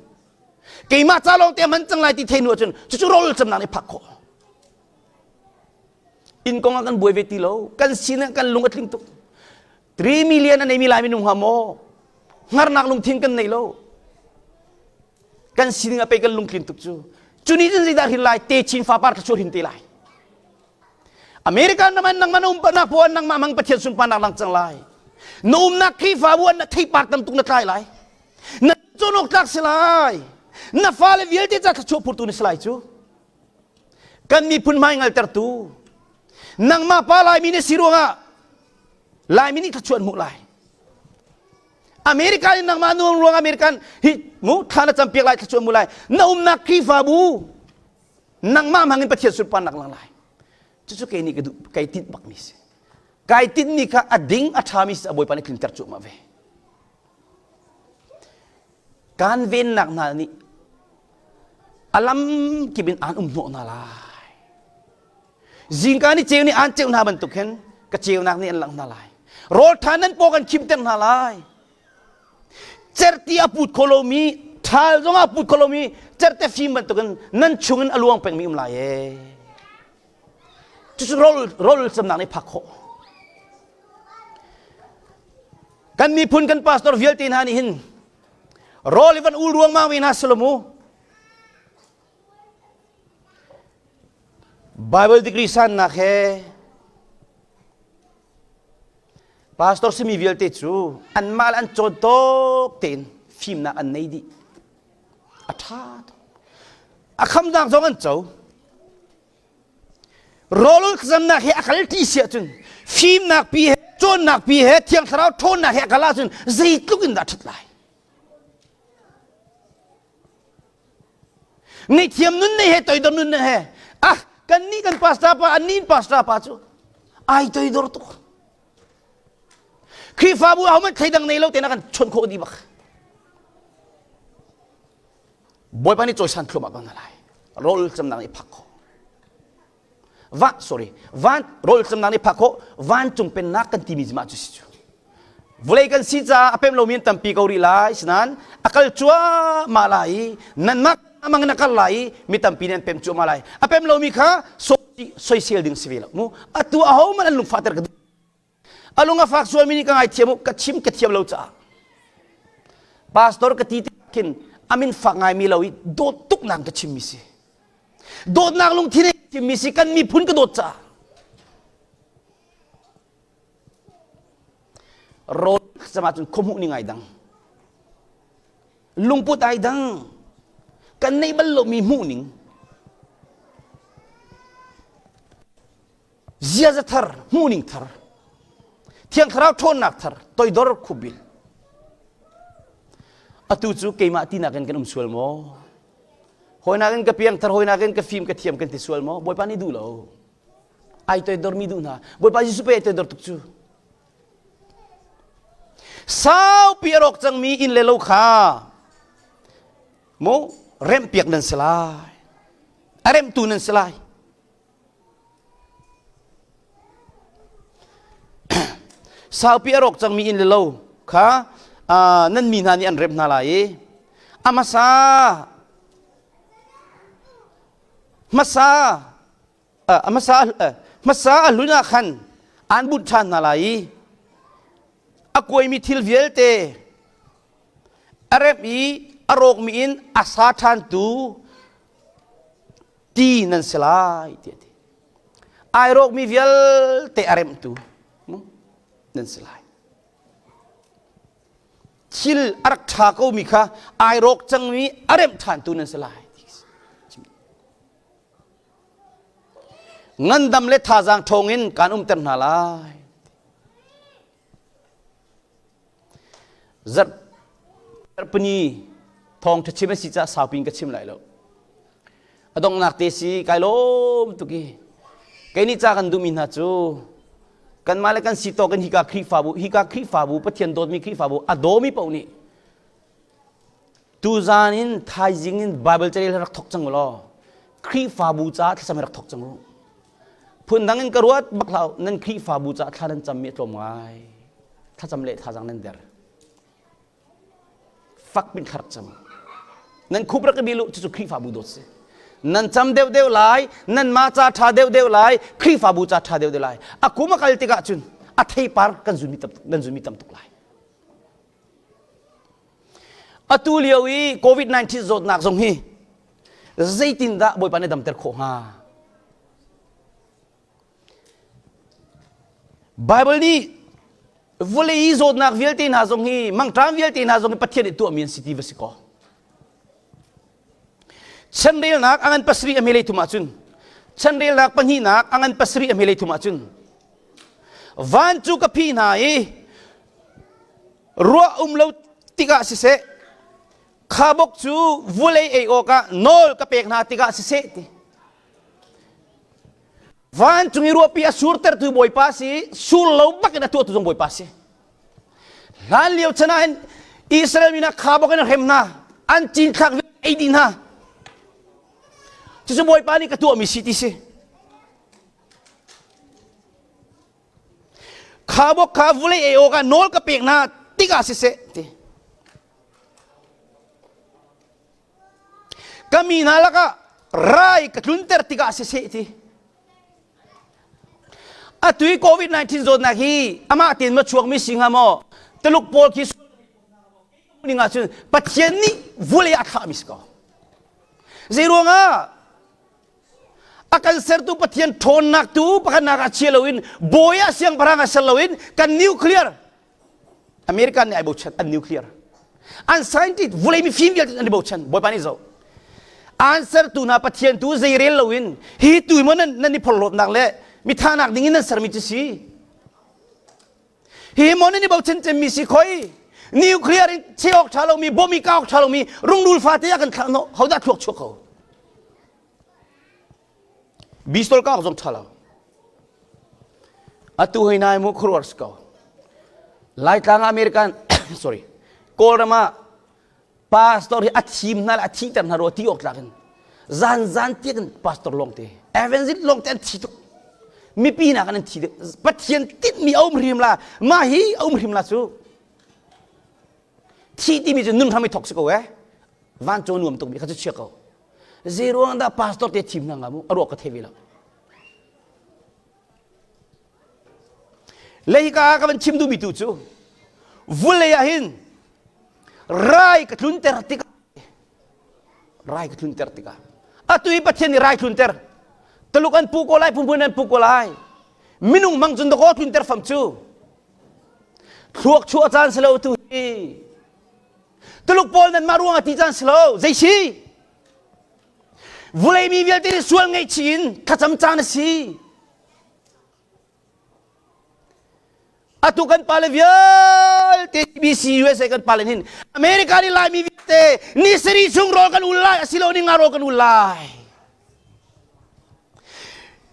Keimah ca lawng te a man cang lai ti thei nu ahcun cucu rawl camnak nih phak khawh. Inn kong ah kan buai ve ti lo. Kan sining kan lung a tling tuk. 3 million a neimi Lai minung hnga maw? Hngarnak lungthin kan nei lo. Kan sining a pe kan lungtlin tuk cu. Cu ni cun zeidah hrin lai? Te chin fapar thluachuah hrin te lai. American naman nangman um nak puan nangmah mang Pathian sunparnak lang cang lai. Na umnak Khrihfabu an na theipar tam tuk na tlai lai. Na cawn tlak si lai. Na fale vialte ca thluachuah phurtu na si lai cu. Kan miphun hmai ngaltertu. Nangmah pa Laimi na si ruangah Laimi nih thluachuah an hmuh lai. America in nangmah nuam ruang American hi mu thla na campiak lai thluachuah mu lai. Na umnak Khrihfabu nangmah hmang in Pathian sunparnak lang lai. Cucu kei nih ka duh kai tinh bakmi si. Kai tinhmi kha a ding a ṭhami si a Bawipa nih tlinter cuahmah ve. Kan vennak hna nih a lam kip in aan um hnawh hna lai. Zingka ni ceu nih aan ceuh hna bantuk hin ka ceunak nih an langh hna lai. Rawl ṭha nan paw kan khimter hna lai. Certi a put kho lomi, ṭhal zong a put kho lomi certe fim bantukin nan chungin a luang pengmi um lai ee. Cucu rawl rawl camnak nih phak khawh. Kan miphun kan pastor vialte hna nih hin rawl i van ul ruangmang ve hna selamu. Bible degree sannak he pastor simi vialte cu anmah le an cawn tawk tein fimnak an nei dih. A ṭha tuk. A khamnak zong an co. Rawlul thlacamnak he a kal ṭi si ahcun fimnak pi he cawnnak pi he thiang thlarau ṭhawnnak he a kal ahcun zeitluk in dah ṭhat lai. Ngaihthiam nun nei he toidor nun he ah kan nih kan pastor pa an nih pastor pa cu ai toidor tuk. Khrihfabu ahohmanh thleidang nei lo tein a kan chawnh khawh dih bak. Bawipa nih cawisan thluahmah ko hna lai. Rawl camnak nih phak khawh. Va sorry, van rawl camnak nih phak khawh vancung pennak kan timi mah cu si cu. Vawlei kan si caah a pem lomi an tampi ko rih lai sinain a kal cuahmah lai i nanmah amang in a kal lai i mi tampi nih an pem cuahmah lai. A pem lomi kha soisel ding si ve lo mu. Atu ahohmanh an lungfahter ka duh. A lung a fak sualmi nih ka ngaithiam u, ka chim ka thiam lo caah. Pastor ka ti khin amin fak ngaimi lo i dawt tuk nak ka chimmi si. Dawtnak lungthin in chimmi si kan miphun ka dawt caah. Rawl sama cun khuahmuh ning ai dang. Lungput ai dang. Kan neih bal lomi hmuh ning. Ziaza thar, hmuhning thar, Thiang Thlarau ṭhawnnak thar, toidor khubil. Atu cu keimah tinak in kan um sual maw? Hawinak in ka piang thar, hawinak in ka fim ka thiam kan ti sual maw? Bawipa nih duh lo. Ai toidor mi duh hna. Bawipa Jesuh pei ai toidor tuk cu. Saupi a rawk cangmi inn le lo kha mu remhpiak nan si lai. A remhtu nan si lai. Saupi a rawk cangmi inn le lo kha nan mi hna nih an remh hna lai i a hmasa hmasa a hmasa hmasa a hlun ah khan an bunh ṭhan hna lai i a kuaimi thil vialte a remh i a rawkmi in a sa ṭhantu ti nan si lai tiah a ti. Ai rawkmi vialte a remhtu nan si lai. Thil a rak ṭha komi kha ai rawk cangmi a remh ṭhantu nan si lai. Ngandam le thazaang ṭhawng in kaan umter hna lai. Zarhpini thawngṭha chim a si caah saupi in ka chim lai lo. A donghnak te si kai lawm tuk i kei nih ca kan duhmi hna cu kanmah le kan si tawk in hika Khrihfabu hika Khrihfabu Pathian dawtmi Khrihfabu a dawmi paoh nih tuzaan in thaizing in Bible carel rak thok cang u law Khrihfabu caah thlacam rak thok cang u. Phundang in ka ruat bak hlah nan Khrihfabu caah thla nan cammi a tlawm ngai. Thlacam le thazaang nan der. Fak pin thla rak cam. Nan khup rak i bil u, cucu Khrihfabu dawt si. Nan cam deuhdeuh lai, nan mah ca ṭha deuhdeuh lai, Khrihfabu ca ṭha deuhdeuh lai. A kum a kal tikah cun a theipar kan zunmi tam nan zunmi tam tuk lai. Atu lio i COVID-19 zawtnak zong hi zeitindah Bawipa nih damter khawh hnga? Bible nih vawlei i zawtnak vialte hna zong hi mangṭam vialte hna zong hi Pathian nih tuahmi an si ti va si kaw. Chanrelnak a ngan pasarih a hmelei thum ahcun chanrelnak pahnihnak a ngan pasarih a hmelei thum ahcun van cu ka phi hna i ruah um lo tikah siseh khabok cu vulei ei awkah nawl ka pek hna tikah siseh ti Vancung i ruahpi a surtertu Bawipa si, sur lo bakin a tuahtu zong Bawipa si. Hlan lio chan ah hin Israel mi hna kha bak in a hrem hna, an cinthlak ei dih hna. Cucu Bawipa nih ka tuahmi si ti si. Kha bok kha vulei ei awkah nawl ka pek hna tikah siseh ti. Ka mi hna lakah rai ka tlunter tikah siseh ti. Atu i COVID-19 zawtnak hi amah tein ma chuakmi si hnga maw? Tuluk pawl khi ning ahcun Pathian nih vulei a thlahmi si ko. Zei ruangah a kan sertu Pathian ṭhawnnak tu pakhatnak ah chia loin bawi ah siangpahrang ah ser loin kan nuclear American nih ai bochan an nuclear an scientist vulei mifim vialte an i bochan bawipa nih zoh an sertu hna Pathian tu zeirel loin hi tu maw nan nan i phorhlawtnak le mithanak ding in nan sermi cu si hi maw nan i bochan cemmi si khoi nuclear in che awk ṭha lomi bom i ka awk ṭha lomi rungrul fate a kan thlah no hodah thluak chuak ko Bistol ka zong ṭha lo. Atu hei nai mu khuruar si ko. Laitlang American sorry Kawlram ah pastor hi a thim hna le a thihter hna rua ti awk tlak in zan zan tiak in pastor lawng te evangelist lawng te an thi tuk mipi nak an thi deuh Pathian tinhmi a um hrim la mah hi a um hrim la cu thi timi cu nun hram i thok si ko eh vancung nuam tuk mi kha cu chia ko Zei ruang dah pastor te thim hna nga mu a ruak ka thei ve lo. Le hika ka van chim duhmi tu cu vulei ah hin rai ka tlunter tikah rai ka tlunter tikah atu i Pathian nih rai tlunter Tuluk an pu ko lai phunphun an pu ko lai minung mang cun dakaw tlunter fam cu thluak chuah caan si lo tu hi Tuluk pawl nanmah ruangah ti caan si lo. Zei si? Vulei mi vialte nih sual ngaihchih in thlacam caan a si. Atu kan pale vialte BC USA kan pale hin America nih Laimi vialte ni sarih chung rawl kan ul lai asilo ni nga rawl kan ul lai.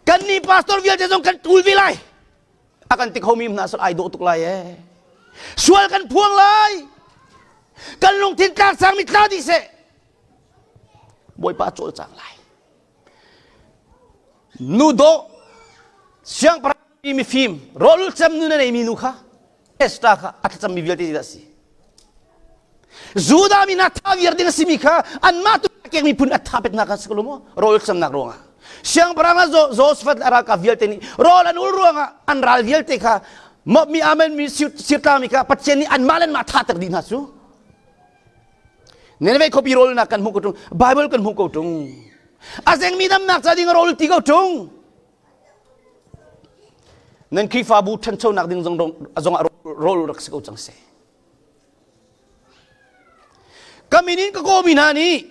Kan ni pastor vialte zong kan tul ve lai. A kan ti khomi hna sal ai dawh tuk lai ee. Sual kan phuang lai. Kan lungthin tlak sangmi tla dih seh. Bawipa cawlcang lai. Nu dawh siangpahrang mifim rawl cem nu na neimi nu kha Esther kha a thlacammi vialte dah si. Judah mi hna tha viar ding a simi kha anmah tu kek miphun a tha pek hna kha si ko lo maw rawl camnak ruangah siangpahrang ah Joseph le a ralkap vialte nih rawl an ul ruangah an ral vialte kha mi amen mi sirtlangmi kha Pathian nih anmah le anmah tha tak dih hna cu Nineveh khuapi rawlnak kan hmuh ko ṭung Bible kan hmuh ko ṭung a zengmi damnak ca ding rawl ti ko ṭung nan Khrihfabu ṭhanchonak ding zong zong ah rawl rak si ko cang seh Ka min in ka kawmi hna nih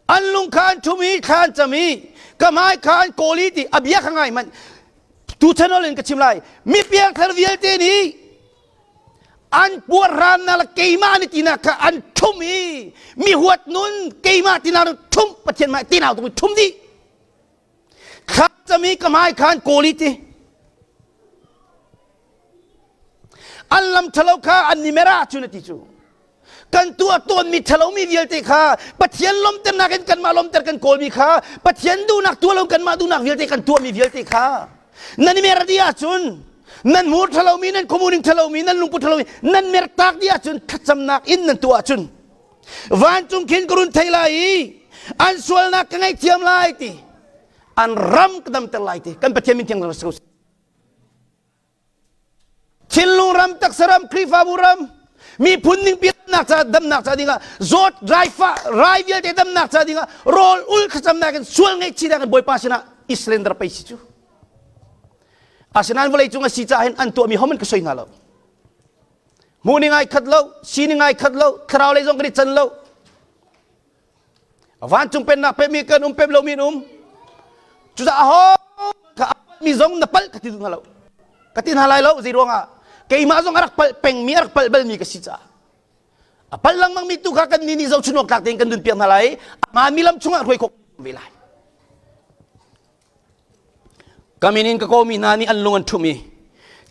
an lung kha an ṭhum i thla an cam i ka hmai kha an kawl i ti a bia kha ngai hmanh tuchan ol in ka chim lai mi piangthar vialte nih an puarhramnak le keimah ni tinak kha an ṭhum i mi huat nun keimah tinak ṭhum Pathian hmai tinau tuk ṭhum dih thla cam i ka hmai kha an kawl i ti An lam ṭhalo kha an ni mer ahcun a ti cu. Kan tuah tawnmi ṭhalomi vialte kha Pathian lawmternak in kanmah lawmter kan kawlmi kha Pathian duhnak tuah lo kanmah duhnak vialte kan tuahmi vialte kha nan i mer dih ahcun nan hmur ṭhalomi nan khuamuning ṭhalomi nan lungput ṭhalomi nan mer tak dih ahcun thlacamnak in nan tuah ahcun. Vancung khin ka run thei lai i an sualnak ka ngaihthiam lai ti. An ram ka damter lai ti. Kan Pathian min thiang si ko. Thinlung ram, taksa ram, Khrihfabu ram, miphun ningpi damnak ca damnak ca dingah zawt raifa rai vialte damnak ca dingah rawl ul thlacamnak in sual ngaihchihnak in Bawipa sinah i surrender pei si cu. Asinain vawlei cung a si caah hin an tuahmi homan ka soi hna lo. Hmuh ning ai khat lo, sining ai khat lo, thlarau lei zong kan i can lo. Vancung pennak pemi kan um pem lomi an um. Cucaah aho kha mi zong na palh ka ti hna lo. Ka ti hna lai lo zei ruangah keimah zong a rak palh pengmi a rak palh balmi ka si caah. A palh lengmang mi tu kha kan nih nih zohchun awk tlak tein kan dun piak hna lai. A mi lam chungah hruai khawh ve lai. Ka min in ka kawmi hna nih an lung an ṭhumh i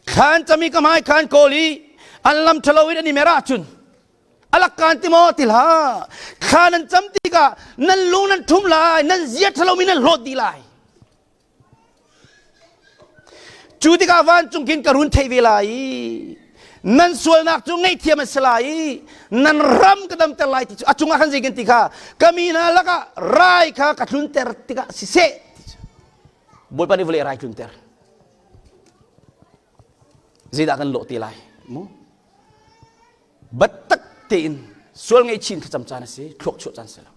thlan cami ka hmai kha an kawl i an lam ṭhalo in an i mer ahcun a lakkaan ti maw ti hlah thla nan cam tikah nan lung nan ṭhum lai nan zia ṭhalomi nan hlawt dih lai cu tikah vancung khin ka run thei ve lai i nan sualnak cu ngaihthiam an si lai i nan ram ka damter lai ti cu a cungah khan zei kan ti kha ka mi hna lakah rai kha ka tlunter tikah siseh ti cu Bawipa nih vawlei rai tlunter zeidah kan lawh te lai mu Biatak tein sual ngaihchih in thlacam caan a si, thluak chuah caan si lo.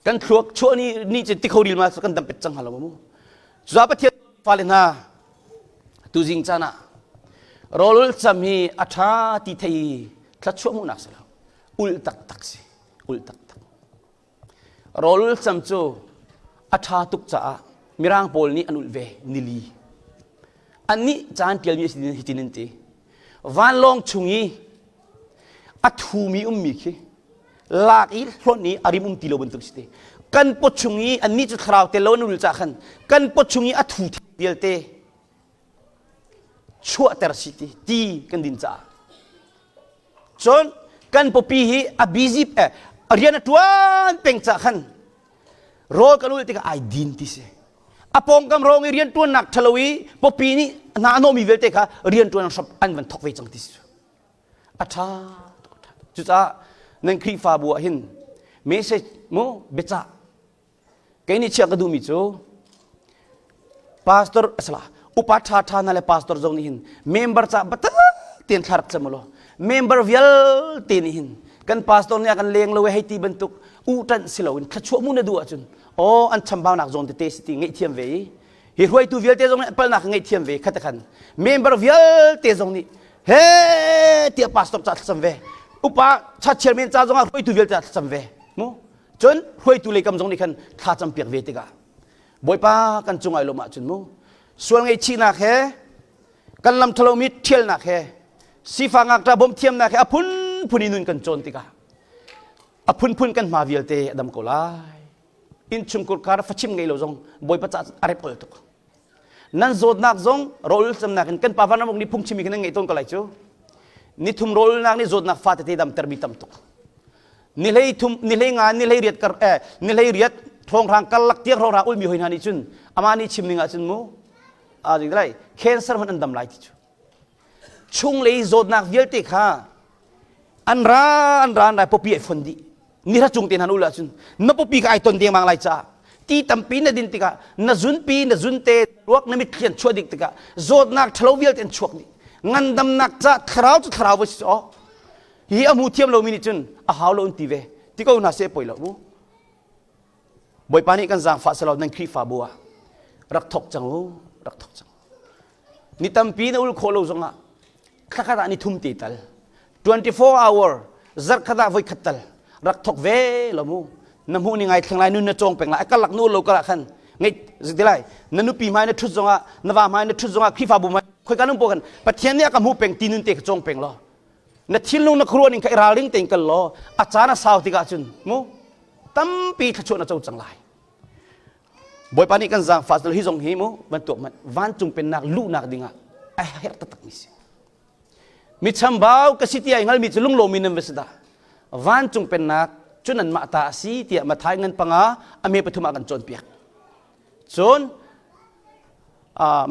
Kan thluak chuah ni ni cu tikho ril ma kan dam pet cang hnga lo mu. Cucaah Pathian fale hna tuzing caan ah rawlul cam hi a ṭha ti thei thluachuah hmuhnak si lo. Ul taktak si. Ul taktak. Rawlul cam cu a ṭha tuk caah Mirang pawl nih an ulh ve nili. Annih caan ṭialmi a si hitin an ti. Vanlawng chung i a thumi ummi khi lak i hlonh i a rim um ti lo bantuk si ti. Kan paw chung i annih cu thlarau tel lo an ul cah khan kan paw chung i a thu vialte chuahter si ti ti kan din caah. Cun kan pawpi hi a busy eh, a rian a ṭuan peng cah khan rawl kan ulh tikah ai din ti si. A pawngkam rawng i rian ṭuannak ṭhalo i pawpi nih hna a hnawhmi vialte kha rian ṭuan an an van thok ve cang ti si. A ṭha tuk, a ṭha tuk. Cucaah nan Khrihfabu ah hin message mu biacah Kei nih chiah ka duhmi cu pastor asala upa ṭha ṭha hna le pastor zong nih hin member ca biatak tein thla rak cam ulaw member vialte nih hin kan pastor nih a kan leng lo e hei ti bantuk u ṭanh si loin thluachuah mu na duh ahcun aw an chambaunak zawn tete si ti ngaihthiam ve i hi hruaitu vialte zong nih palnak ngaihthiam ve khat khan member vialte zong nih he tiah pastor ca thlacam ve upa cha chairman ca zong ah hruaitu vialte thlacam ve mu Cun hruaitu lei kam zong nih khan thla campiak ve tikah Bawipa kan cung ai lawm ahcun mu sual ngaihchihnak he kan lam ṭhalomi ṭhialnak he sifak ngakṭah bawmhthiamnak he a phunphun in nun kan cawn tikah a phunphun kan hma vialte a dam ko lai innchungkhur kar fachim ngei lo zong Bawipa ca a rep ol tuk nan zawtnak zong rawl camnak in kan pa van ramuk nih phungchimi khin nan ngeih tawn ko lai cu nithum rawlnak nih zawtnak fa tete damter mi tam tuk ni hlei thum ni hlei nga ni hlei riat kar eh ni hlei riat thongrang karlak tiang hrawng ulmi hoi hna nih cun amah nih chim ning ah cun mu a ding lai cancer hmanh an dam lai ti cu chunglei zawtnak vialte kha an ra an ra an rai popi ai fon dih ni ra cung te hna ul ahcun na popi ka ai ton dengmang lai caah ti tampi na din tikah na zunpi na zunte ruak na mitthli an chuah dik tikah zawtnak ṭhalo vialte an chuak dih ngandamnak ca thlarau cu thlarau va si aw Hi a hmu thiam lomi nih cun a hau lo an ti ve. Ti ko hna seh poi lo mu. Bawipa nih kan zaangfah selaw nan Khrihfabu ah rak thok cang u, rak thok cang. Ni tampi na ul khawh lo zongah thlakhat ah ni thum te tal 24 hour zarkhat ah voi khat tal rak thok ve lo mu na hmuh ni ngai thleng lai nun na cawng peng lai a karlak nu lo karah khan ngai ti lai na nupi hmai na thut zongah na va hmai na thut zongah Khrihfabu hmai khoi ka nung po kan Pathian nih a ka hmu peng ti nun te kha cawng peng law na thinlung na khuaruah ning kha i ralring tein kal law a caan a sau tikah cun mu tampi thluachuah na co cang lai Bawipa nih kan zaangfah hi zong hi mu bantuk man vancung pennak luhnak dingah a herh taktak mi si mi chambau ka si ti ai hngalmi cu lunglawmi nan va si dah vancung pennak cu nanmah ta a si tiah Mathai ngan panga a me pathum ah kan cawnpiak cun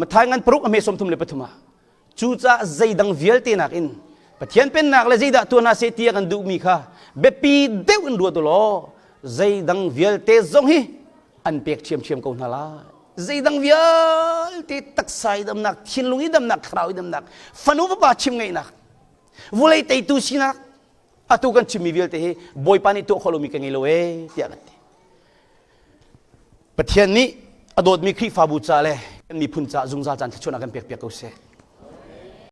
Mathai ngan paruk a me 33 ah Cucaah zeidang vialte nakin Pathian pennak le zeidah tuah hna seh ti a kan duhmi kha biapi deuh in ruat u law zeidang vialte zong hi an pek ṭhiamṭhiam ko hna lai. Zeidang vialte taksa i damnak, thinlung i damnak, thlarau i damnak, fanu fapa chim ngeihnak, vulei teitu sinak, atu kan chimmi vialte hi Bawipa nih tuah khawh lomi ka ngei lo ee tiah kan ti. Pathian nih a dawtmi Khrihfabu ca le kan miphun ca zungzal caan thluachuahnak kan pek piak ko seh.